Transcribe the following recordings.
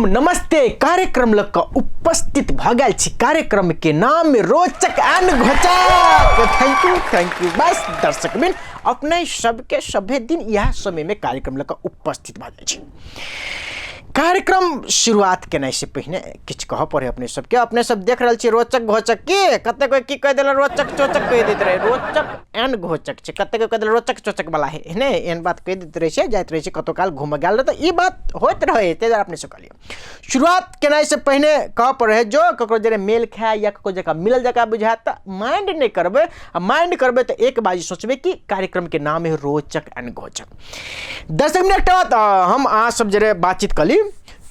हम नमस्ते कार्यक्रम लग कऽ उपस्थित भऽ गेल छी। कार्यक्रम के नाम रोचक एंड घोचक। Thank you, thank you. बस दर्शक बिन अपने सबके सभे दिन इएह समय में कार्यक्रम लग कऽ उपस्थित भऽ जाइ छी। कार्यक्रम शुरुआत केनाइ से पहिने किछु कहऽ पड़े अपने सबके। अपने सब देख रहल छी रोचक घोचक के कते कोई की कहि देलक, रोचक चोचक कहि दैत रहे, रोचक एंड घोचक छै। कते कोई कहि देलक रोचक चोचक वाला है ने, एहन बात कहि दैत रहै छै, जाइत रहै छै कतौ काल घूमऽ गेल रहै तऽ ई बात होइत रहै। ताहि दुआरे अपने सब कहलियै शुरुआत केनाइ से पहिने कहऽ पड़ै है, जो ककरो जरे मेल खाए या ककरो जकाँ मिलल जकाँ बुझायत तऽ माइंड नहि करबै, आ माइंड करबै तऽ एक बाजी सोचबै कि कार्यक्रम के नाम है रोचक एंड घोचक। दर्शक मित्र, एकटा बात, हम अहाँ सब जरे बातचीत कली,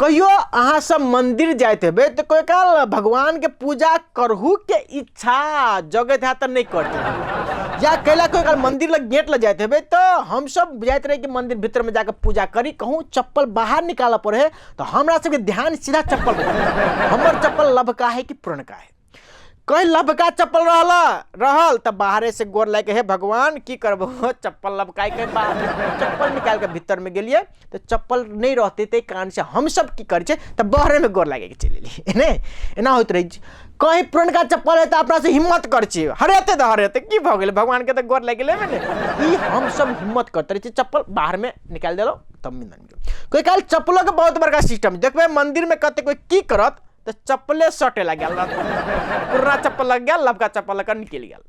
कहियो अहाँ सब मंदिर जाइत हेबै तऽ कोई काल भगवान के पूजा करहु के इच्छा जगैत हैत तऽ नहि करते, या कैला कोई काल मंदिर लग गेट लग जाइत हेबै तऽ हम सब जाइत रही कि मंदिर भीतर में जाके पूजा करी, कहूँ चप्पल बाहर निकालऽ पड़े तऽ हमरा सबके ध्यान सीधा चप्पल पर जाय। हमर चप्पल लभका है कि पुरनका है, कहीं लभका चप्पल रहल तऽ बाहरे से गोर लागि के हे भगवान की करबो चप्पल लभकाय के बाहर चप्पल निकाल के भीतर में गेलियै तऽ चप्पल नहि रहतै, ताहि कारण से हम सब की करै छियै तऽ बाहरे में गोर लागि के चलि एलियै ने, एना होइत रहै छै। कहीं पुरनका चप्पल है तऽ अपना से हिम्मत करै छियै, हरेतै तऽ हरेतै, की भऽ गेलै, भगवान के तऽ गोर लागि गेलै ने, ई हम सब हिम्मत करते रहै छियै। चप्पल बाहर में निकालि देलहुँ तब मिलल। कोई काल चप्पलोके बहुत बड़का सिस्टम देखबै, मंदिर में कते कोई की करत तऽ चप्पले सटे लग गेल, पुरना चप्पल लग गेल, लबका चप्पल लग निकलि गेल,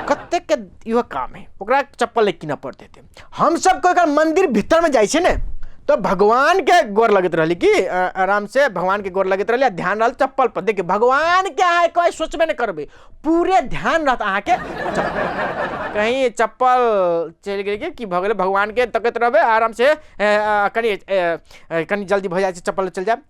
कतेक के इहो काम है, ओकरा चप्पल नहि कीनऽ पड़तै। हम सब कोई काल मंदिर भीतर में जाइ छै ने तो भगवान के गोर लगैत रहली कि आराम से भगवान के गोर लगैत रहली, आ ध्यान रहल चप्पल पर। देखियौ भगवान के अहाँ कोई सोचबे नहि करबै, पूरे ध्यान रहत अहाँके चप्पल, कहीं चप्पल चलि गेल कि भऽ गेलै, भगवान के तकैत रहबै आराम से, कनि कनि जल्दी भऽ जाइ छै चप्पल चलि जायब।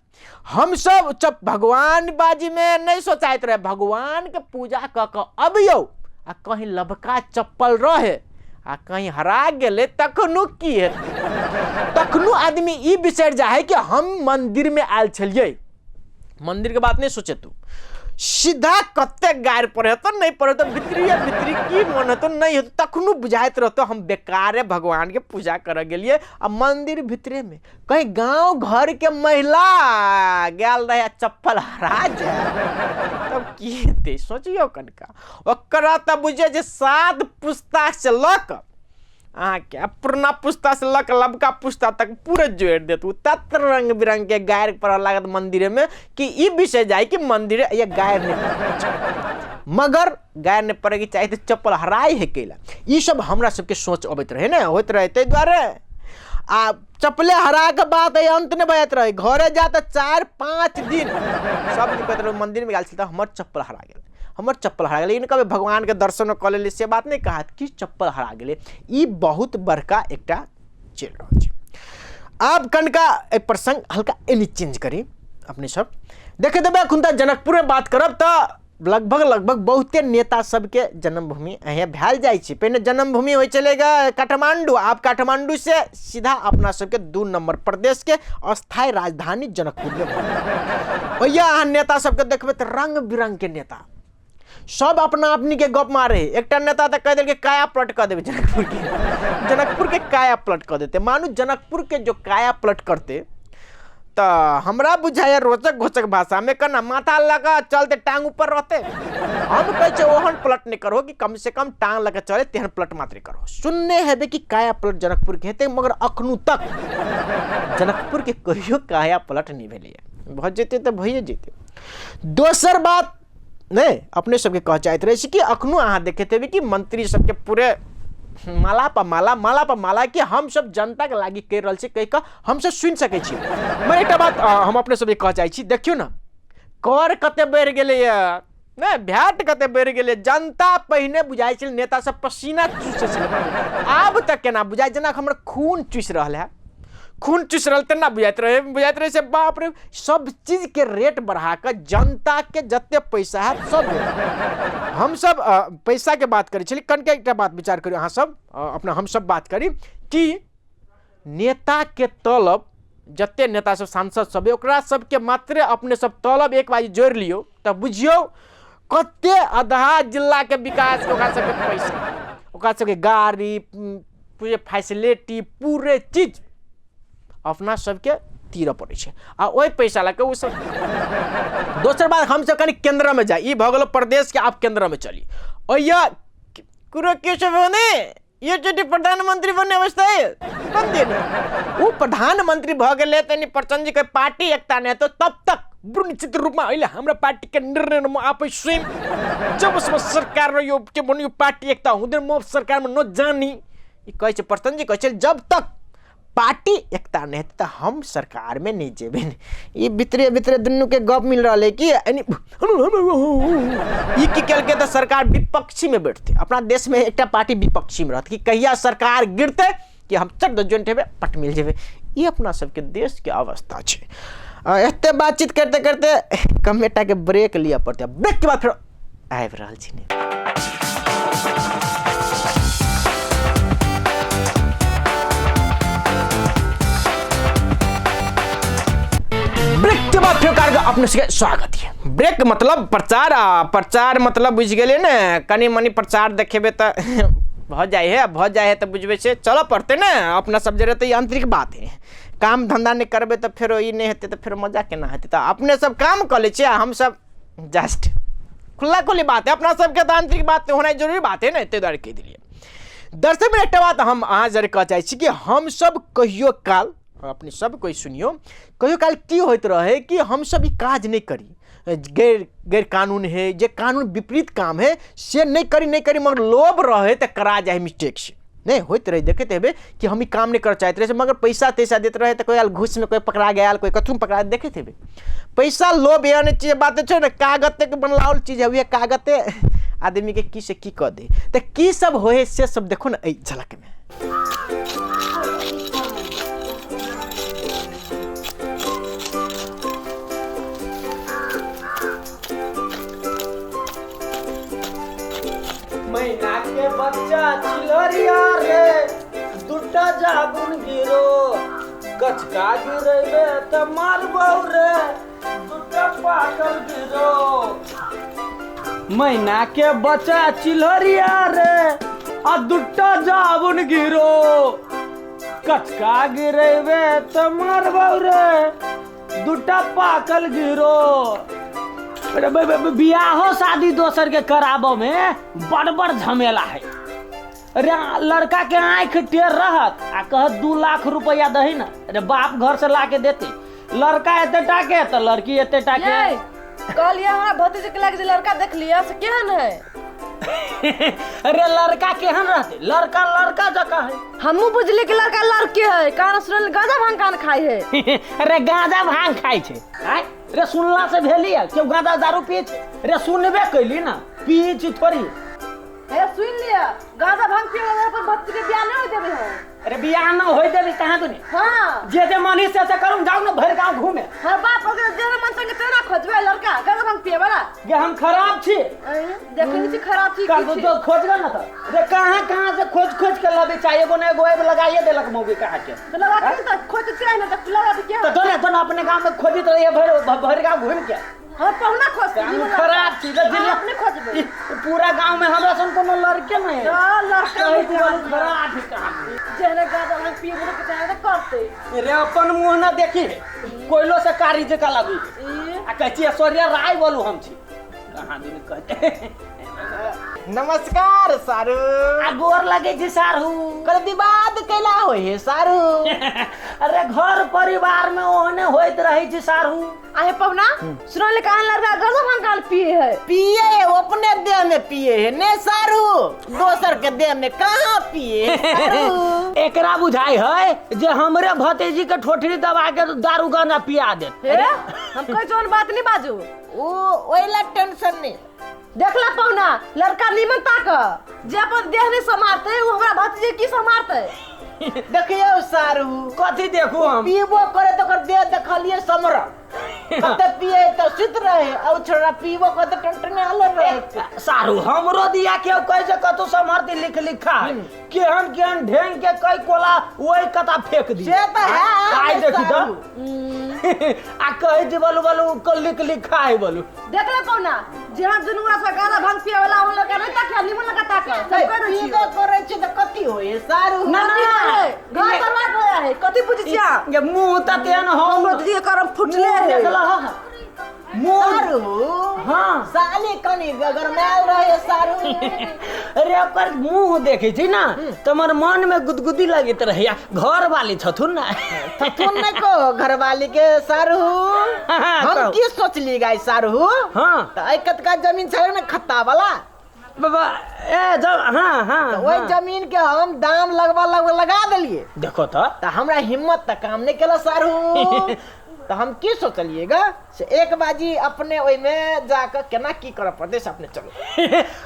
हमसब चप भगवान बाजीमे नहि सोचाइत रहे, भगवानके पूजा कऽ कऽ अबियौ आ कहीं लबका चप्पल रहे आ कहीं हरा गेलै तखनो की हेतै, तखनो आदमी ई बिसरि जाइ है कि हम मंदिरमे आयल छलियै, मंदिर के बात नहीं सोचे, तू सीधा कते गारि पड़े हेतौ नहीं पड़े हेतौ, भितरिये भितरी की मन हेतौ नहीं हेतौ, तखनो बुझाइत रहतौ हम बेकारे भगवान के पूजा करऽ गेलियै। आ मंदिर भितरे में कहीं गांव घर के महिला गेल रहे आ चप्पल हरा जाय तब की हेतै, सोचियौ कनिका। ओकरा तऽ बुझियौ जे 7 पुस्ता से लऽ कऽ अहाँके पुरना पुस्ता से लऽ कऽ लबका पुस्ता तक पूरे जोड़ि देत, ओ तत रंग बिरंग के गारि पड़ऽ लागत मंदिरे में कि ई विषय जाय कि मंदिरे या गारि नहीं पड़े के चाही, मगर गारि नहीं पड़े के चाही तऽ चप्पल हराय है कैला, ई सब हमरा सबके सोच अबैत रहे ने, होइत रहे ताहि दुआरे। आ चप्पले हरा के बात है अंत नहीं भऽ जाइत रहे, घरे जा तऽ 4-5 दिन सब कहैत रहे मंदिर में गेल छी तऽ हमर चप्पल हरा गेल, हमर चप्पल हरा गेलै, लेकिन कभी भगवानके दर्शन कऽ लेली से बात नहि कहत कि चप्पल हरा गेलै, ई बहुत बड़का एकटा चलि रहल छै। आब कनिका एहि प्रसंग हल्का एनी चेंज करी अपने सब देख देबै। एखन तऽ जनकपुरमे बात करब तऽ लगभग लगभग बहुते नेता सबके जन्मभूमि अहें भेल जाइ छै। पहिने जन्मभूमि होइ छलै गे काठमाण्डू, आब काठमाण्डू से सीधा अपना सबके 2 नंबर प्रदेश के अस्थायी राजधानी जनकपुर में भऽ गेल। भैया अहाँ नेता सबके देखबै तऽ रंग बिरंग के नेता सब अपना अपनी के गप मारे। एकटा नेता तऽ कहि देलकै काया पलट कऽ देबै जनकपुर के, जनकपुर के काया पलट कऽ देतै। मानू जनकपुर के जो काया पलट करतै तऽ हमरा बुझाइए रोचक घोचक भाषामे केना माथा लऽ कऽ चलते टांग ऊपर रहतै। हम कहै छियै ओहन पलट नहि करहो कि कम से कम टांग लऽ कऽ चले तेहन पलट मात्र करहो। सुनने हेबै कि काया पलट जनकपुर के हेतै, मगर अखनु तक जनकपुर के कहियो काया पलट नहि भेलैए। भऽ जेतै तऽ भइए जेतै। दोसर बात नहि अपने सबके कह चाहैत रहै छी कि अखनो अहाँ देखैत हेबै कि मंत्री सबके पूरे माला पर माला, माला पर माला कि हम सब जनता के लागि कहि रहल छी कहि कऽ हम सब सुनि सकै छी। मगर एकटा बात हम अपने सबके कह चाहै छी, देखियौ ने कर कते बढ़ि गेलैए ने, भैट कते बढ़ि गेलै। जनता पहिने बुझाइ छलै नेता सब पसीना चूसै छलै, आब तऽ केना बुझाइ जेना हमर खून चूसि रहल है, खून चूसि रहल तेना बुझाइत रहै, बुझाइत रहै से बाप रे सब चीजके रेट बढ़ा कऽ जनताके जते पैसा हैत सब हमसब पैसाके बात करै छली। कनिका एकटा बात विचार करू अहाँ सब, अपना हमसब बात करी कि नेताके तलब जते नेता सब सांसद सब है, ओकरा सबके मात्रे अपने सब तलब एक बार जोड़ि लियौ तऽ बुझियौ कते आधा जिलाके विकास ओकरा सबके पैसा, ओकरा सबके गाड़ी, पूरे फैसिलिटी, पूरे चीज अपना सबके तीरऽ पड़ै छै आ ओहि पैसा लऽ कऽ ओ सब। दोसर बात, हमसब कनि केन्द्रमे जाइ, ई भऽ गेल प्रदेशके, आब केन्द्रमे चली। ओहिया कुरो के सब ने ये चोटी प्रधानमंत्री बने अवस्था बन ने ओ प्रधानमंत्री भऽ गेलै तनी प्रचंड जी के पार्टी एकता नहि हेतौ तब तक निश्चित रूपमे अहिले हमरा पार्टीके निर्णय म आफै स्वयं जबसम्म सरकार र यो के भन्नु यो पार्टी एकता हुँदैन म सरकारमा नजानी। ई कहै छै प्रचंड जी, कहै छै जब तक पार्टी एकता नहि हेतै तऽ हम सरकारमे नहि जेबै। ई भितरे भितरे दुनूके गप मिल रहल है कि यानी ई की केलकै तऽ सरकार विपक्षीमे बैठतै। अपना देशमे एकटा पार्टी विपक्षीमे रहतै कि कहिया सरकार गिरतै कि हम चट दऽ ज्वाइंट हेबै, पट मिल जेबै। ई अपना सबके देशके अवस्था छै। एते बातचीत करते करते कमे टाके ब्रेक लिअ पड़तै। ब्रेकके बाद फेर आबि रहल छी। ने ब्रेक के बाद फेर कार्यक्रम अपने सबके स्वागत है। ब्रेक मतलब प्रचार, आ प्रचार मतलब बुझि गेलियै ने, कनि मनि प्रचार देखेबै तऽ भऽ जाइ है, भऽ जाइ है तऽ बुझबै से चलऽ पड़तै ने। अपना सब जरे तऽ ई आंतरिक बात है, काम धंधा नहि करबै तऽ फेरो ई नहि हेतै तऽ फेरो मजा केना हेतै। तऽ अपने सब काम कऽ लै छियै आ हमसब जस्ट खुला खुली बात है, अपना सबके तऽ आंतरिक बात होनाइ जरूरी बात है ने, ताहि दुआरे कहि देलियै। दर्शक में एकटा बात हम अहाँ जरे कहऽ चाहै छी कि हमसब कहियो काल अपने सब कोइ सुनियो, कहियो काल की होइत रहै कि हमसब ई काज नहि करी, गैर गैर कानून है, जे कानून विपरीत काम है से नहि करी, नहि करी, मगर लोभ रहै तऽ करा जाइ मिस्टेक से नहि होइत रहै। देखैत हेबै कि हम ई काम नहि करऽ चाहैत रहै मगर पैसा तैसा दैत रहै तऽ कोइ आयल घूसमे, कोइ पकड़ा गेल, कोइ कथूमे पकड़ा, देखैत हेबै। पैसा लोभ एहन चीज बात छै ने, कागतेके बनलाओल चीज है, उएह कागते आदमीके की से की कऽ दे। तऽ की सब होइ है से सब देखो ने एहि झलकमे। मैना के बच्चा चिलरिया रे, दूटा जागुन गिरो, कचका गिरेबे त मारबौ रे, दूटा पाकल गिरो। मैना के बच्चा चिलरिया रे, आ दूटा जागुन गिरो, कचका गिरेबे त मारबौ रे, दूटा पाकल गिरो। अरे बियाहो शादी दोसर के कराबो में बड़ बड़ झमेला है। अरे लड़का के आँख टेर रहत आ कहत 2 लाख रुपया दही ना, अरे बाप घर से ला के देते, लड़का एते टाके तो लड़की एते टाके। ये, कहलिए हमरा भतीजे के लाग जे लड़का देख लिया से केहन है? अरे लड़का केहन रहते, लड़का लड़का जका है। हमहू बुझली कि लड़का लड़के है, कारण सुनल गांजा भांग कान खाई है। अरे गांजा भांग खाई छे आय, रे सुनला से भेली है क्यों गांजा दारू पिए छे? रे सुनबे कैली ना, पिए छी थोड़ी। हे सुन लिया, गांजा भांग पिए वाला पर भतीजे के बियाह नहीं होय देबे हो। अरे बियाह न होय देबे कहाँ दुनी? हाँ। जे जे मनी से से करूं, जाऊ ना भर गांव घूमे। हर बाप अगर जे मन संगे तेना खोजबे लड़का गांजा भांग पिए वाला। गे हम खराब छी। देखै छी खराब छी। कल तो खोज ना त रे कहाँ कहाँ से खोज खोज के लबे चाहे एगो ने एगो एगो लगाइए देलक मौगी कहाँ के। तो लगा के त खोज के ना त लगा के तो दोने दोने अपने गांव में खोजी तो ये भर भर गांव घूम के। हम पहुना खोजते हम खराब छी रे हम अपने खोजबे। ई पूरा गांव में हमरा सन कोनो लड़के नहीं है। तो लड़का कही नहीं तू खराब ही कहाँ। जेहने गांजा भांग पिए बोले के चाहे त करते। रे अपन मुंह ना देखी कोयलो से कारी जका लगू आ कहै छी ऐश्वर्या राय बोलू हम छी कहाँ दिन कहते। नमस्कार सारू। आ गोर लगे छी सारू। कर विवाद कैला होय है सारू? अरे घर परिवार में ओहने होइत रहे छी सारू। आहे पवना सुनल कान लड़का गांजा भांग कान पिए है। पिए है, वो अपने देह में पिए है ने सारू, दोसर के देह में कहाँ पिए है सारू? एकरा बुझाई है जे हमरे भतीजी के ठोठरी दबा के दारू गांजा पिया दे। हे हम कोई जोन बात नहीं बाजू। ओ ओइला टेंशन नहीं। देखला पौना लड़का नीमन ताक जे अपन देह नहीं सम्हारते वो हमरा भतीजे की सम्हारते? देखियो सारू। कथी देखू हम? पीबो करे तो ओकर देह देखलिए समर कते पिए तो सुत रहे और छोरा पीबो करे तो टनटने आलो रहे। सारू हमरो दिया के कहे से कतौ सम्हारती लिख लिखा है केहन केहन ढेंग के कई कोला वही कता फेंक दी। से तो है, आइ देखी सारू। तो। आ कहै छी बोलू बोलू कल्ली कल्ली खाइ बोलू। देख ले पौना जेहाँ दुनू से गाना भांग पिए वाला उन लड़का नहीं ताके, निमन लड़का ताके सब कह दै छियै। पीबो करै छी तऽ कथी होय सारू? ना, ना, कथी होय? घर बर्बाद हो जाए है, कथी बुझै छियै अहाँ? ये मुंह त तेहन हम हमरो दीदी के करम फुटले मुंह है। देखलह मुंह? सारू। हाँ। साली कनी गरमायल रहे सारू। अरे ओकर मुंह देखै छी ना त हमर मन में गुदगुदी लगैत रहैया। घर वाली छथुन ना? थथुन नहीं को घरवाली के सारू। हाँ, हम कहू। की सोचली गाय सारू? हाँ। त एहि कतका जमीन छै ने खत्ता वाला? बाबा ए जब हाँ हाँ। त ओहि हाँ। जमीन के हम दाम लगवा लगवा लगा देलिए। देखो तो त हमरा हिम्मत त काम नहीं केला सारू। त हम की सोचलिएगा से एक बाजी अपने ओहिमे जाके केना की करऽ पड़तै से अपने चलू।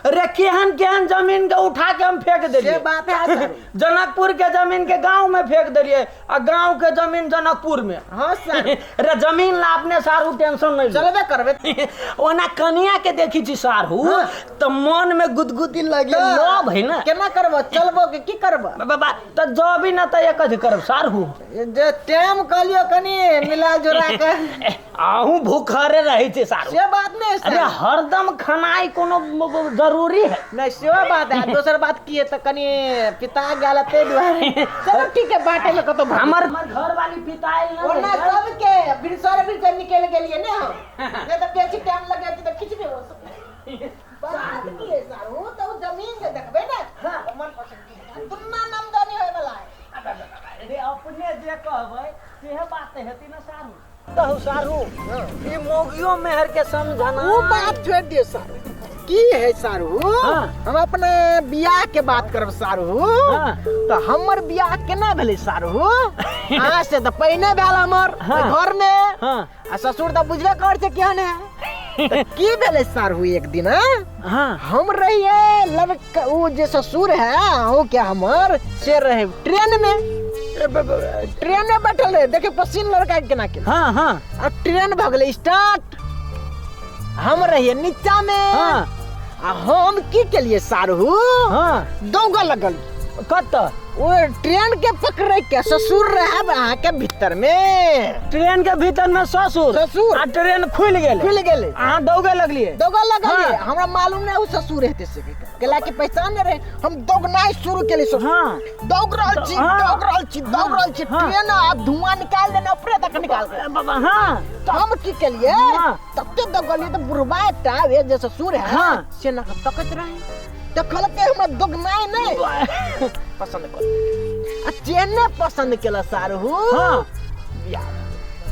अरे केहन केहन जमीन के उठा के हम फेंक देलिए। से बात है सारू। जनकपुर के जमीन के गांव में फेंक देलिए आ गांव के जमीन जनकपुर में। हाँ सारू। अरे जमीन ला अपने सारू टेंशन नहीं लो। चलबे करबे। ओना कनिया के देखी छी सारू हाँ। त मन में गुदगुदी लगे लोभ है ना। केना करबो चलबो के की करबो? बाबा त जबी ना त एक अथी करब सारू। जे टाइम कहलियो कनी मिला जुला के। अहूँ भूखरे रहै छी सारू। से बात नहीं है अरे सारू। हरदम खानाइ कोनो जरूरी है नहीं, सेहो बात है। दोसर बात की है त कनी पिता गेल ते दुआरे। चलो ठीक है, बाटे में कतौ भाग। हमर घर वाली पिताइल ना ओना रहै। सबके बिरसर बिरसर निकल गेलिए ने हम। नहीं त बेसी टाइम लगे त खिचबे हो सब। बात की है सारू, त उ जमीन जे देखबै ने हाँ। मन पसंद की दुन्ना नामदानी होय वाला है। अरे अपने जे कहबै सेहे बात हेती ना सारू। कहू सारू, ई मौगियो मेहर के समझाना। उ बात छोड़ दियो सारू। की है सारू? हाँ। हम अपना बियाह के बात करब सारू। हाँ। तो हमर बियाह केना भेलै सारू? अहाँ से तऽ पहिने भेल हमर हाँ। घर में। हाँ। आ ससुर तऽ बुझबे कर छै केहन है। तऽ की भेलै सारू एक दिन हाँ? हाँ। हम रहिए लब उ जे ससुर है अहूँ के हमर से रहे ट्रेन में, ट्रेन में बैठल रहे। देखे पसीन लड़का के केना केना। हाँ हाँ। आ ट्रेन भऽ गेलै स्टार्ट, हम रहिए नीचा में। हाँ। आ हम की केलिए सारू? हाँ। दौड़ लगल। कत? ओ ट्रेन के पकड़े के ससुर रहे अहाँ के भीतर में। ट्रेन के भीतर में ससुर? ससुर। आ ट्रेन खुलि गेलै? खुलि गेलै। अहाँ दौड़े लगलिए? दौड़ लगलिए। हाँ। हमरा मालूम नहीं उ ससुर हेतै से केला के पहचान नहीं रहे। हम दौड़नाइ शुरू केलिए ससुर। हाँ। दौड़ रहल छी, हाँ। दौड़ रहल छी, दौड़ रहल छी। हाँ। ट्रेन आब धुआं निकाल देने ऊपरे तक निकाल के। बाबा हाँ। तो हम की केलिए? हाँ। तते दौड़लिए तो बुढ़वा एकटा वे जे ससुर है हाँ। से ना तकैत रहे। देखलकै हमरा दौड़नाइ नहीं पसंद कर आ चेने पसंद केला सारू। हाँ। बियाह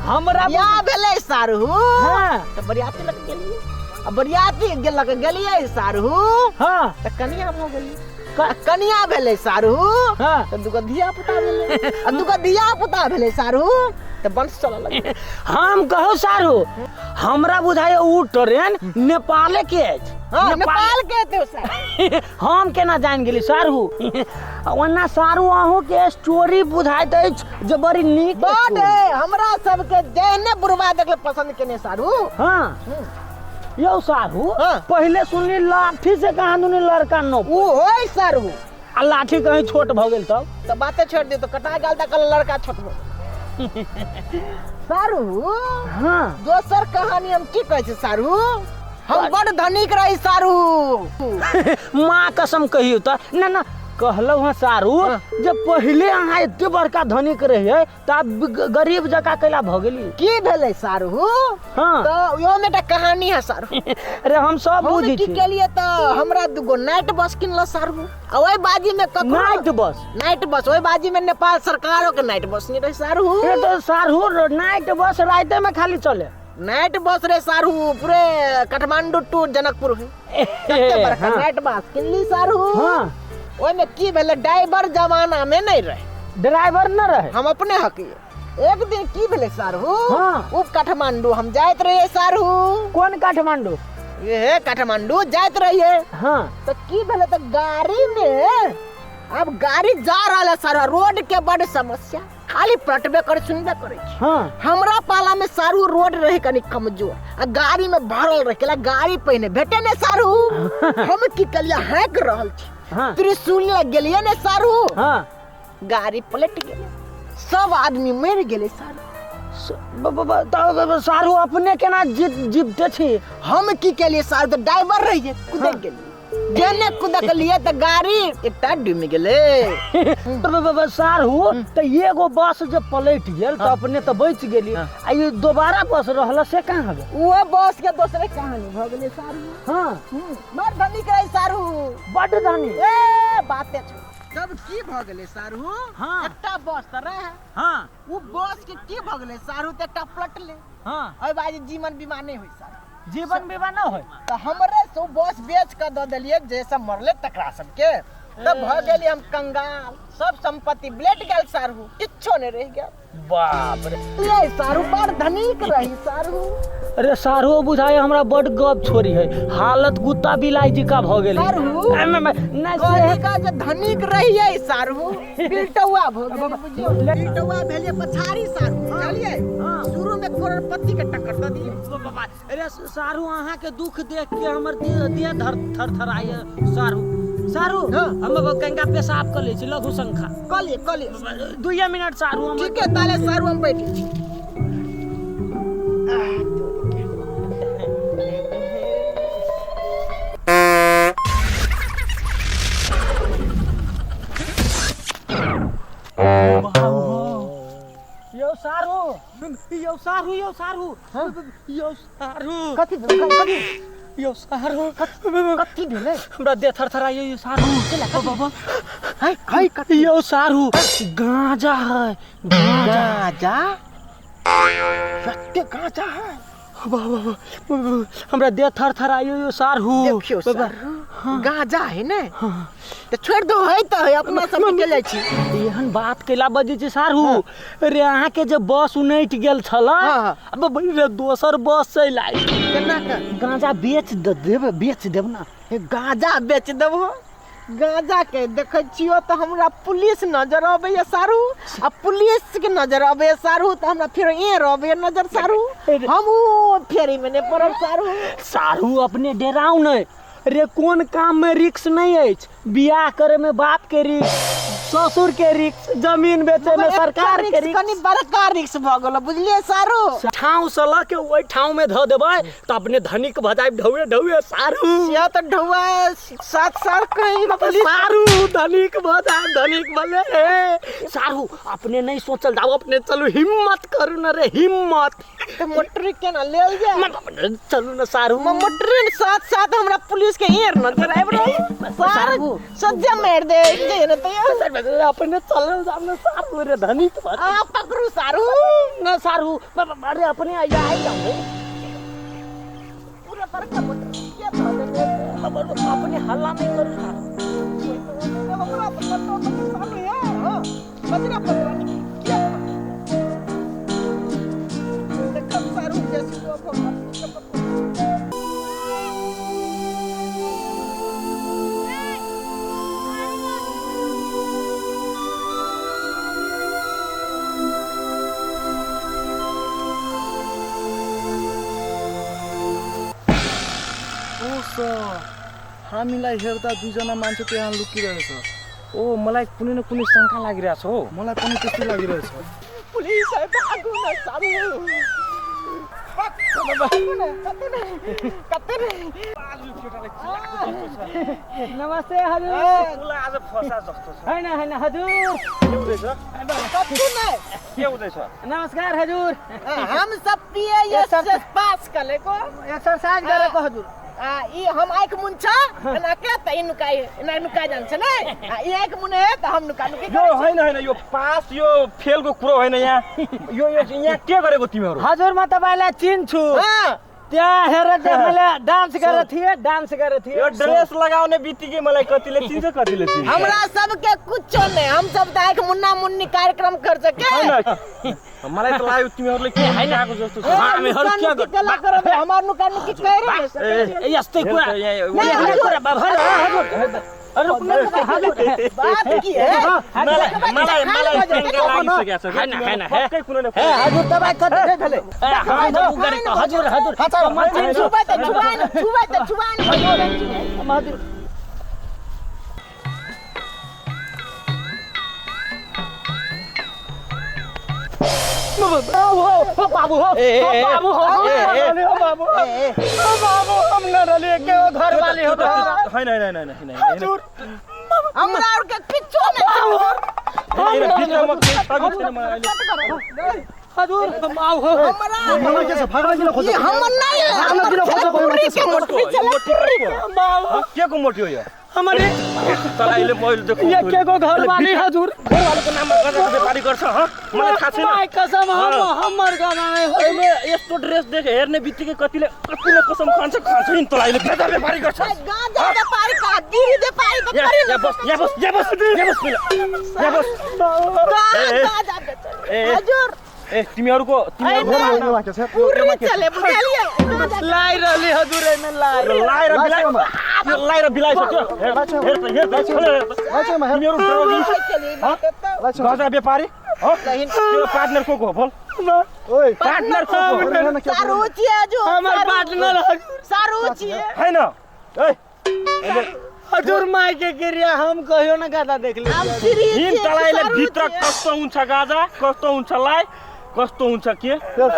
हमरा बियाह भेलै सारू। हाँ। तऽ बरियाती लग गेलियै आ बरियाती लग गेलियै सारू। हाँ। तऽ कनिया भऽ गेलियै। कनिया भेलै सारू। हाँ। तऽ दूगो धिया पुता भेलै आ दूगो धिया पुता भेलै सारू तऽ वंश चलऽ लगलै। हम कहू सारू, हमरा बुझाइए उ ट्रेन नेपाले के अछि। हाँ, नेपाल के हेतै ओ सारू। हम केना जानि गेली सारू? ओना सारू अहूँ के स्टोरी बुझाइत अछि जे बड़ी नीक बड स्टोरी। है, हमरा सबके जेहने बुढ़वा देखले पसंद केने सारू। हाँ। यौ सारू, हाँ। पहिले सुनली लाठी से कहाँ दुनी लड़का नो उ होय सारू। आ लाठी कहीं छोट भऽ गेल तब? तऽ बाते छोड़ दियौ, तऽ कटा गेल तऽ कहल लड़का छोट भऽ गेल। सारू। हाँ। दोसर कहानी हम की कहै छी सारू, हम बड़ धनिक रही सारू। माँ कसम कहियौ तऽ ना ना कहलहुँ हँ सारू हाँ। जे पहिले अहाँ एते बड़का धनिक रहियै तऽ आब गरीब जकाँ कैला भऽ गेली? की भेलै सारू? हाँ। तऽ ओहो में एकटा कहानी है सारू। अरे हम सब हम बुझै की छी। केलियै तऽ हमरा दूगो नाइट बस किनल सारू। आ ओहि बाजी में ककरो नाइट बस? नाइट बस ओहि बाजी में नेपाल सरकारो के नाइट बस नहीं रहे सारू। अरे तो सारू नाइट बस राते में खाली चले? नाइट बस रे सारू पूरे काठमांडू टू जनकपुर है। कते बड़का हाँ। नाइट बस किनली सारू। हाँ। ओहिमे की भेलै ड्राइवर जमाना में नहीं रहे। ड्राइवर न रहे? हम अपने हकिए। एक दिन की भेलै सारू? हाँ। उ काठमांडू हम जाइत रहिए सारू। कोन काठमांडू? ये काठमांडू जाइत रहिए। हाँ। तो की भेलै तो गाड़ी में अब गाड़ी जा रहा है सारा, रोड के बड़ समस्या, खाली पटबे करे सुनबे करे। हाँ। हमरा पाला में सारू रोड रहे कनी कमजोर आ गाड़ी में भरल रहे, केला गाड़ी पहिने भेटे ने सारू। हम की कलिया हाँक रहल छी। हाँ। त्रिशूल लग गेलिए ने सारू। हाँ। गाड़ी पलट गेलै, सब आदमी मरि गेलै सारू। सारू अपने केना जीवते छी? हम की केलिए सारू, तऽ ड्राइवर रहिए, कुदक गेलिए। जेने कुदकलिए तऽ गाड़ी एकटा डूमि गेलै। सारू तऽ एगो बस जे पलटि गेल तऽ अपने तऽ बचि गेली, आ ई दोबारा बस रहल से कहाँ गेल? वो बस के दोसरे कहानी भऽ गेलै सारू। हाँ। बड़ धनी के सारू, बड़ धनी। ए बाते छौ। तब की भऽ गेलै सारू? हाँ। एकटा बस तऽ रहे। हाँ। ओ बस के की भऽ गेलै सारू, तऽ एकटा पलटलै। हाँ। एहि बाजे जीवन बीमा नहि होइ सारू। जीवन बीमा नहि होइ तऽ हमरे से ओ बस बेच कऽ दऽ देलियै, जे सब मरलै तकरा सबके। तब भऽ गेलियै हम कंगाल, सब संपत्ति ब्लेट गेल सारू, किछो नहि रहि गेल। बाप रे। ये सारू बड़ धनिक रही सारू। अरे सारू बुझाय हमरा बड गप छोड़ी है, हालत कुत्ता बिलाई जी का भ गेल। सारू? नहीं से का जे धनिक रहिए सारू, बिलटौआ भ गेल बुझियो। बिलटौआ भेलिए पछाड़ी सारू, बुझलिए? शुरू में करोड़पति के टक्कर द दिए। बाबा, अरे सारू अहाँ के दुख देख के हमर देह धर थरथराय सारू। सारू, हम अब गंगा पेशाब कर लै छी, लघु शंखा। कलिए, कलिए। 2 मिनट सारू हम। ठीक है, ताले सारू हम बैठे छी। यौ सारू, यौ सारू, यौ सारू, यौ सारू। कथी भेलै? कथी? यौ सारू, कथी भेलै? हमरा देह थरथराइए यौ सारू। बाबा। है, है, कथी? यौ सारू, गांजा है, गांजा। गांजा? सत्य गांजा है? बाबा, हमरा देह थरथराइए यौ सारू। देखियौ सारू, गांजा है ने? तऽ छोड़ि दो, है तऽ है, अपना सब निकलि जाइ छी। एहन बात कैला बजै छी सारू? रे अहाँके जे बस उनटि गेल छल, अब रे दोसर बस चलि आयल। केना के? गांजा बेच देब, बेच देब ना। हे, गांजा बेच देबहो? गांजा के देखै छियो तऽ हमरा पुलिस नजर अबैया सारू, आ पुलिस के नजर अबैया सारू तऽ हमरा फेर एर अबैया नजर सारू। हम ओ फेरी में नहि पड़ब सारू। सारू अपने डराउ नहि रे, कोन काम में रिक्स नहीं अछि? बियाह करे में बाप के रिक्स, ससुर के रिक्स, जमीन बेचे में सरकार के रिक्स। कनी बड़का रिक्स भऽ गेल बुझलियै सारू। ठाव से लऽ के ओहि ठाव में धऽ देबै तऽ अपने धनिक भऽ जायब ढौए ढौए सारू। से तऽ ढौआ 7 साल कहीं पुलिस सारू धनिक भऽ जायब, धनिक भले। सारू अपने नहीं सोचल जाओ, अपने चलू, हिम्मत करू न रे, हिम्मत। तऽ मोटरी केना लेल जाय? चलू न सारू। मोटरी साथ साथ हमरा पुलिस के एर नजर आबि रहल सारू, सज्जा मारि दे जे न तऽ अपने चलल जाब न सारू। रे धनिक भऽ आ पकड़ू सारू न सारू। अरे अपने आइ जाऊ रे। पूरा बड़का मोटरी के धऽ देने? अपने हल्ला नहीं करू सारू। हमरा तऽ पतो तऽ सारू है। हां, बजरा पतरा के देखब सारू जैसे ओ सर, हामीलाई हेर्दा दुईजना मान्छे त्यहाँ लुकिरहेछ। ओ मलाई कुनै न कुनै शङ्का लागिरहेछ हो। मलाई पनि त्यस्तै लागिरहेछ। पुलिस है, भागु न सारू। नमस्ते हजुर। उसलाई आज फसा जस्तो छ। होइन होइन हजुर। के हुँदैछ? कत्तु नै। के हुँदैछ? नमस्कार हजुर। हम सब पीएएस पास कलेको एक्सरसाइज गरेको हजुर। ई हम आँखि मुन छ एना के त ई नुकाइ, एना नुका जान्छ नै। आ ई आँखि मुने है त हम नुका नुकी यो होइन होइन, यो पास यो फेलको कुरो होइन। यहाँ यो यो यहाँ के गरेको तिमीहरू? हजुर म तपाईँलाई चिन्छु। त्यहाँ हेरेर मैले डान्स गरेको थिएँ, डान्स गरेको थिएँ। यो ड्रेस लगाउने बित्तिकै मलाई कतिले चिन्छ, कतिले चिन्छ। हमरा सबके कुछो नै, हम सब त आँखि मुन्ना मुन्नी कार्यक्रम गर्छ के। होइन, मलाई त लाग्यो तिमीहरूले के होइन। आएको जस्तो छ। हामीहरू नुका के नुकी केला करब, हमार नुका नुकी कहि रहल छ। ए, यस्तै कुरा। हेर त यहाँ- नै, हजुर। कुरा, बाबा, हजुर, हजुर। अरे, रुक्नु न, हजुर। बात की है? मलाई मलाई शङ्का लागिसकेको छ। होइन, होइन, हे। पक्कै कुनै न हे, हजुर, तपाईँ कति हे, भेलै। ए, हामी त उ गरेको, हजुर, हजुर। म चिन्छु। छुबाइ त छुबाइन, छुबाइ त छुबाइन। हजुर। हो बाबू हो बाबू हो बाबू बाबू हम न रहलिए के घर वाली हो हैन हैन हैन हैन हजुर हमरा और के किछो नहीं भित्रमा केही छैन मलाई अहिले हजुर हम आउ हो हमरा के छ भाग्न किन खोज्छ ये हमर नहीं है भाग्न किन खोज्छ पुरी के मोटरी चले पुरी बाबू के को मोटी हो यो हमारे तँलाई अहिले मैले देखो ये के को घर वाली हजुर घरवालाको नाममा गाजाको व्यापारी गर्छ हँ मलाई थाहा छैन my कसम हम हमर गाना नहीं हो अहिले यस्तो ड्रेस देख हेर्ने बित्तिकै कतिले कतिले कसम खान्छ खान्छ नि तँलाई अहिले गाजा व्यापारी गर्छ गांजा व्यापारी का बीड़ी व्यापारी का यहाँ यहाँ बस यहाँ बस यहाँ बस यहाँ बस पहिला यहाँ बस गांजा ए, ए। हजुर ए तिमीहरूको तिमीहरूको पूरी चले बुझलिए लाई रहली हजुर एमे लाई लाएर बिलाइ यो लाएर बिलाइसक्यो हेर हेर त हेर त खोलेर हेर त। तिमीहरू ड्रगिङ गाजा व्यापारी हँ तेरो पार्टनर को को हो बोल ओइ पार्टनर को को हो सारू छिए हजुर हमर पार्टनर हजुर सारू छिए हैन ए हजुर my के क्रिया हम कहियो न गादा देख ले हम फ्री हिन छिए तँलाई सारू भित्र छिए। कस्तो हुन्छ गाजा कस्तो हुन्छ लाई कस्तो हुन्छ के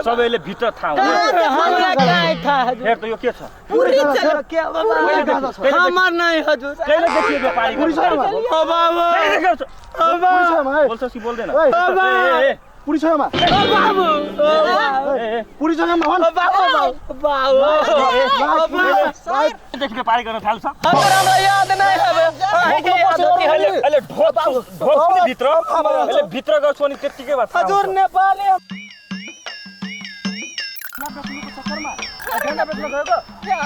सबैले भित्र थाहा हुन्छ हमरा काय था हजुर हेर त यो के छ पूरी चले के बाबा हमर नहीं हजुर कहिले देखियो व्यापारी पुरी गर्छ? छैन ओ बाबु कहिले गर्छ? ओ बाबु बोल्छस् कि बोल्दैन ओइ ए, ए, पुरी छैन ओ बाबु ए, ए, पुरी छैन भन ओ बाबु बाबु देखि व्यापारी गर्न थाल्छ हमरा याद नहीं हवे अहीं के याद होती अहिले अहिले ढोक्छु ढोक्छु नि भित्र अहिले भित्र गर्छु अनि त्यत्तिकै भए थाहा हजुर हुन्छ। नेपाली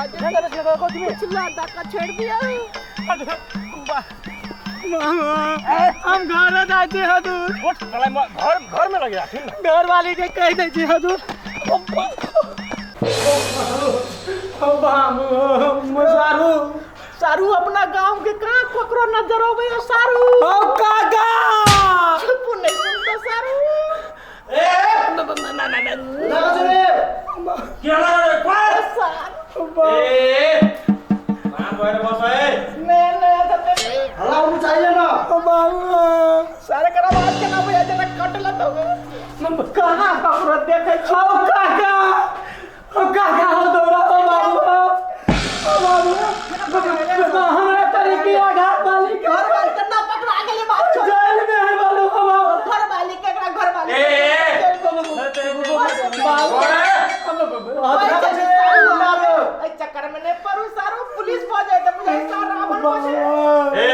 चुल्हा धक्का छोड़ दिया हम घर जाते हजुर उठ तँलाई म घर घरमा लगिरहेको छु नि घर वाली के कह दै छी हजुर ओ बाबु सारू सारू अपना गांव के कहाँ ककरो नजर आवे सारू ओ काका चुप नहीं सुनता सारू के लगाएर सारू ए कहाँ गएर बस ए नहीं नहीं तो हल्ला हुनु चाहिएन ओ बाबु सारे करा बात के ना बुझा जना कटला तो कहाँ ककरो देखे छी ओ काका ओ काका हो दौड़ा ओ बाबु ओ बाबु हमरा तरीके आघात वाली के घर वाली के ना पकड़ा गेले बात छोड़ जेल में है बालू ओ बाबु घर वाली के एकरा घर वाली ए, ए, ए चक्कर में नहीं पड़ू सारू पुलिस पहुंच जाए तो मुझे सारा अमन पहुंचे ए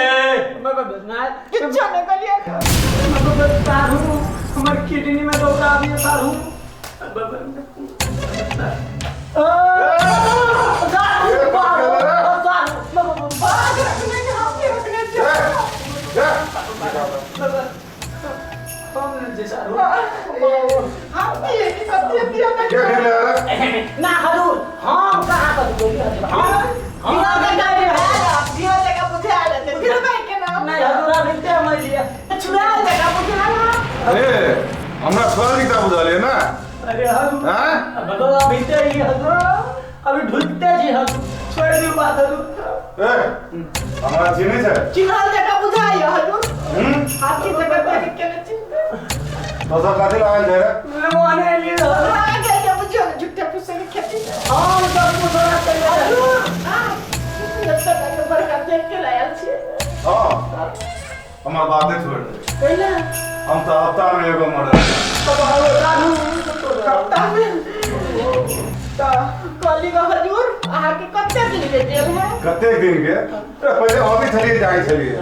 किच्छो नहीं गलिए सारू हमर किडनी में दौड़ा दिए सारू बाग रखने के हम के रखने छे हम भी एक सत्य दिया ना क्या खेल रहा है ना हजुर हम कहाँ कथी बोली हजुर हम हम दिया जगह बुझे आ जाते फिर भाई के नाम नहीं हजुर अभी ते हम लिए छुड़ा जगह बुझे आ अरे हमरा छोरा दिखता बुझालिए ना अरे हजुर हाँ बदल अभी ते ही हजुर अभी ढुकते जी हजुर छोड़ दियो बात हजुर ए हमरा चिन्है छै चिन्हल जगह बुझाइयो हजुर हम्म हाथी जगह देख के न चिन्ह तो सब कथी लागल छै रे मोने लिए हजुर आ गया के बुझियो न झूठे फुसे के खेती हम सब मुसरा चले हजुर आ जब तक बड़का देख के लायल छी हां हमर बाते छोड़ दे पहले हम तो हफ्ता में एगो मर्डर हफ्ता में तो कहली गो हजूर अहाँके कते दिन के जेल है कतेक दिन के अरे पहिले अभी छलिए जाइ छलिए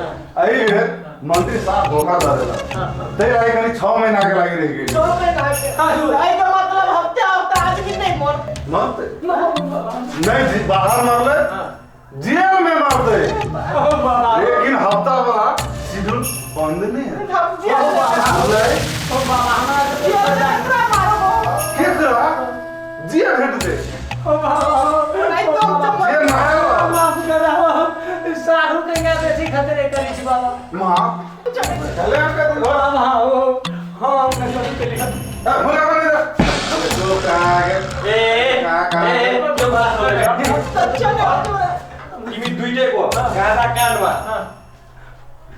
एहि बेर मंत्री साहब धोखा दऽ देलक ताहि लागि कनि 6 महीना के लागि रहि गेल 6 महीना के एहि के मतलब हफ्ता हफ्ता आदमी नहीं मरतै मरतै नहीं जी बाहर मरलै जेल में मरतै लेकिन हफ्ता वाला शेड्यूल बंद नहीं है हम जेल बुझलै जेल में केकरा मारबो केकरा जे भेटतै नहीं तो हम तो जे मारल माफ कराओ साहू कन्या बेसी खतरे करी छी बाबा माँ चले हम कथी घर बाबा हो हम न करू के लिए ए, भुला बने दे जो कहाँ के ए कहाँ कहाँ ए के बात हो रे सच्चा नहीं हजूर तिमी दुइटैको गाँजा काण्डमा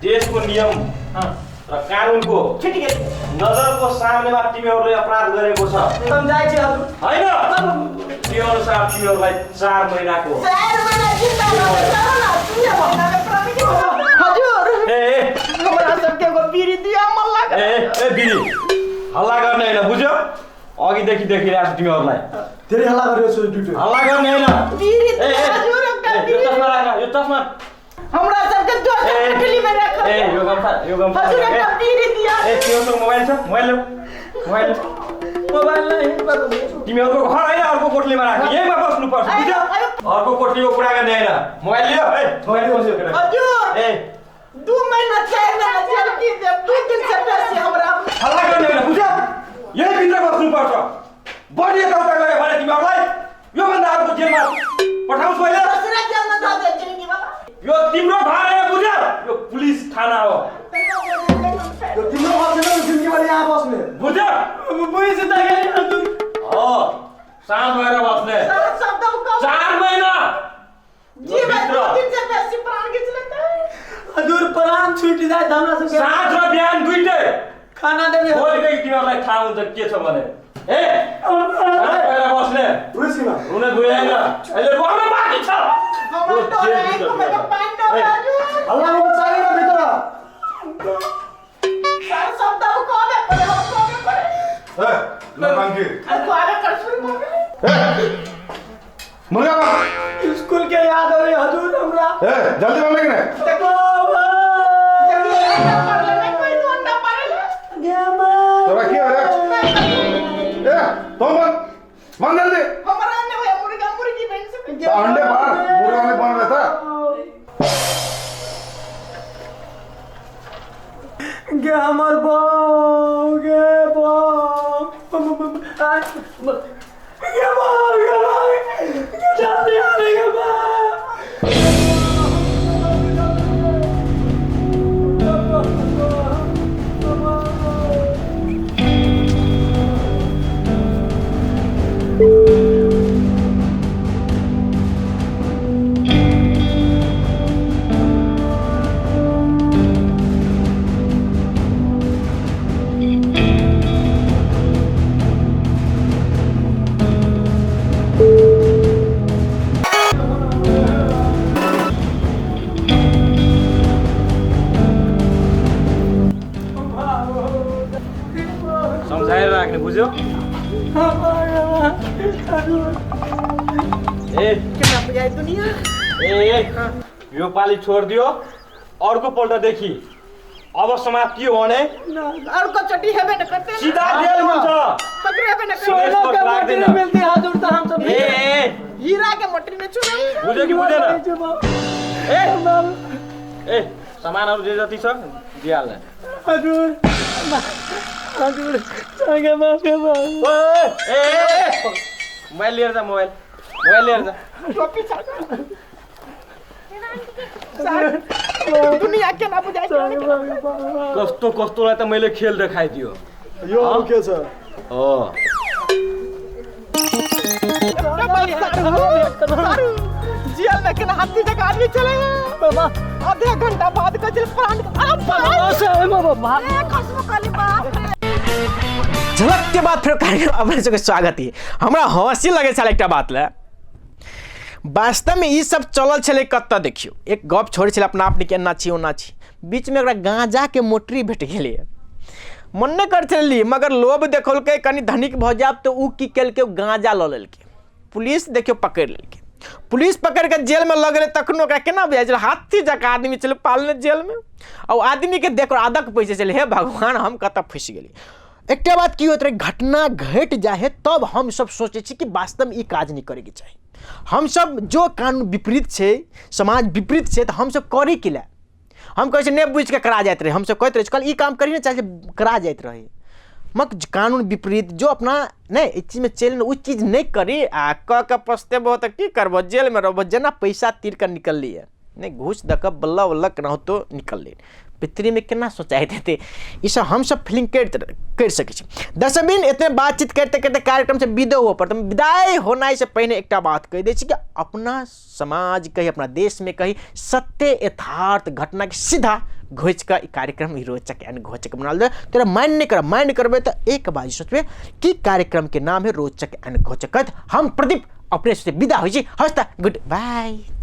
देशको नियम र कानुनको नजरको सामनेमा तिमीहरूले अपराध गरेको छ। हम जाइ छी हजुर। होइन, त्यो अनुसार तिमीहरूलाई 4 महिनाको 4 महिना जिन्दा रहबै, चलो न, दुए महीना में प्राण के हजुर। ए ए हमरा सबके एगो बीड़ी दिया मन लागल। ए ए बिरी, हल्ला गर्ने होइन, बुझ्यो? अघिदेखि देखिरहेको छु तिमीहरूलाई। धेरै हल्ला गरेको छु दुइटै। हल्ला गर्ने होइन। बीड़ी ए, ए, हजुर, एउटा ए, यो बीड़ी। चस्मा राख, यो चस्मा। हमरा सबके दोसर ए, कोठली में राखल। ए, यो गम्छा, यो गम्छा। हजुर, ए, एउटा बीड़ी दिया। ए, तिमीहरूको मोबाइल छ? मोबाइल ल्याऊ, मोबाइल ल्याऊ। मोबाइल नै तिमीहरूको घर होइन, अर्को कोठलीमा राख, यहीँमा बस्नुपर्छ, बुझ्यौ? अर्को कोठलीको कुरा गर्ने होइन। मोबाइल लियो, ए, मोबाइल लियो। हजुर। ए, 2 महीना 4 महीना जेल की देब, 2 दिन से बेसी हमरा। हल्ला गर्ने होइन, बुझ्यौ? यहीँभित्र बस्नुपर्छ। बढी यताउता गऱ्यो भने तिमीहरूलाई योभन्दा अर्को जेलमा पठाउँछु अहिले। दोसरा जेलमा धऽ दे जिंदगी वाला। यो तिम्रो घर होइन, बुझ्यौ? यो पुलिस थाना हो। यो तिम्रो घर छैन, जिन्दगी भरि यहाँ बस्ने, बुझ्यौ? बुझिसकेँ हजुर। हो, शान्त भएर बस्ने। 4 महिना जीवन 2 दिन से बेसी प्राण खींच लेते। हजुर, प्राण छुटि जाए हमरा सबके। साँझ र बिहान दुइटै खाना देबे। भोलिदेखि तिमीहरूलाई थाहा हुन्छ के छ भने। ए, शान्त भएर बस्ने। रुसीमा रुने धुए होइन, अहिले रुवाउन बाँकी छ। हमरा डर है, कुनै पानी डर हजुर। हल्ला गर्नु चाहिएन भित्र। सर, शब्द कहबे करे, हम कहबे करे। ए, नौटंकी। खुआबे कर शुरू भऽ गेलै। ए, मुर्गा बन। स्कूल के याद आवे हजुर हमरा। ए, जल्दी बन लेकिन। देखिए, अंडा पड़ले नहीं, कोई तो अंडा पड़ले। तोरा के हो रे? ए, तुम बन, बन जल्दी। हमरा नहीं होया मुर्गा, मुर्गी बन सके। तो अंडे बाहर, मुर्गा नहीं बन रहा था। गे हमर बाऊ, गे बाऊ, गे बाऊ, गे बाऊ, गे जल्दी आ रे गे बाऊ। सम्झाएर राख्ने, बुझ्यौ? ए, केना बुझाइ दुनिया। ए, ए, यो पालि छोडिदियो, अर्को पल्टदेखि अब समाप्ति हो भने अर्को चोटि हेबे न करते। सिधा जेल हुन्छ। पकड़े हेबे न करते। सोना के लाग्दैन। मोटरी मिलती हजुर त हम सब। ए, ए, हीरा के मोटरी में चुनाव। बुझ्यो कि बुझेन? ए, ए, सामानहरू जे जति छ दिइहाल्ने। हजुर, हजुर, सँगै माफी माग्छु। ए, ए, ए, मोबाइल लिएर जा, मोबाइल, मोबाइल लिएर जा। टोपी छ। दुनिया केना बुझाइ। कस्तो कस्तोलाई त मैले खेल देखाइदियो। यो अरू के छ? हो, जेल में केना हाथी जकाँ आदमी चलेगा। आधे घंटा बाद का जेल प्राण। अरे बाप रे, खसबो कहली बाप रे। झलक के बाद फेर कार्यक्रम अपने सबके स्वागत है। हमरा हँसी लगे छल एकटा बात ले। वास्तवमे ई सब चलल छलै कतऽ देखियौ, एक गप छोड़ै छलै अपना आपने के एना छी ओना छी, बीचमे ओकरा गाँजाके मोटरी भेट गेलैए। मन नहि करै छलै ली, मगर लोभ देखौलकै कनि धनिक भऽ जायब तऽ ओ की केलकै, ओ गाँजा लऽ लेलकै। पुलिस देखियौ पकड़ि लेलकै। पुलिस पकड़ि कऽ जेलमे लऽ गेलै। तखनो ओकरा केना बुझाइ छलै, हाथी जकाँ आदमी छलै पालने जेलमे। आ ओ आदमीके देख आदक पैसे छलै, हे भगवान हम कतऽ फँसि गेली। एकटा बात की होइत रहै, घटना घटि जाइ हइ तब हमसब सोचै छी कि वास्तवमे ई काज नहि करैके चाही। हमसब जो कानून विपरीत छै, समाज विपरीत छै, तऽ हमसब करी की लए। हम कहै छी नहि बुझिके करा जाइत रहै, हमसब कहैत रहै छी कहल ई काम करी ने चाहे करा जाइत रहै। मगर कानून विपरीत जो अपना नहि एहि चीजमे चलि ओ चीज नहि करी आ कऽ के पछतेबहो तऽ की करबहो, जेलमे रहबहो। जेना पैसा तीर कऽ निकललियै नहि, घूस दऽ कऽ बल्ला उल्ला केनाहितो निकललियै। पितृमे केना सोचाइत हेतै, ई सब हमसब फीलिंग करि सकै छी। दर्शकबिन, एतने बातचीत करिते करिते कार्यक्रमसँ विदा हुअ पड़त। विदाई होनाइ से पहिने एकटा बात कहि दै छी कि अपना समाज कही, अपना देशमे कही, सत्य यथार्थ घटनाके सीधा घोचि कऽ ई कार्यक्रम ई रोचक एंड घोचक बनाओल जाय। तोरा माइन नहि करब, माइन करबै तऽ एक बात सोचबै कि कार्यक्रमके नाम है रोचक एंड घोचक। हम प्रदीप अपने से विदा होइ छी। हवस् त, गुड बाय।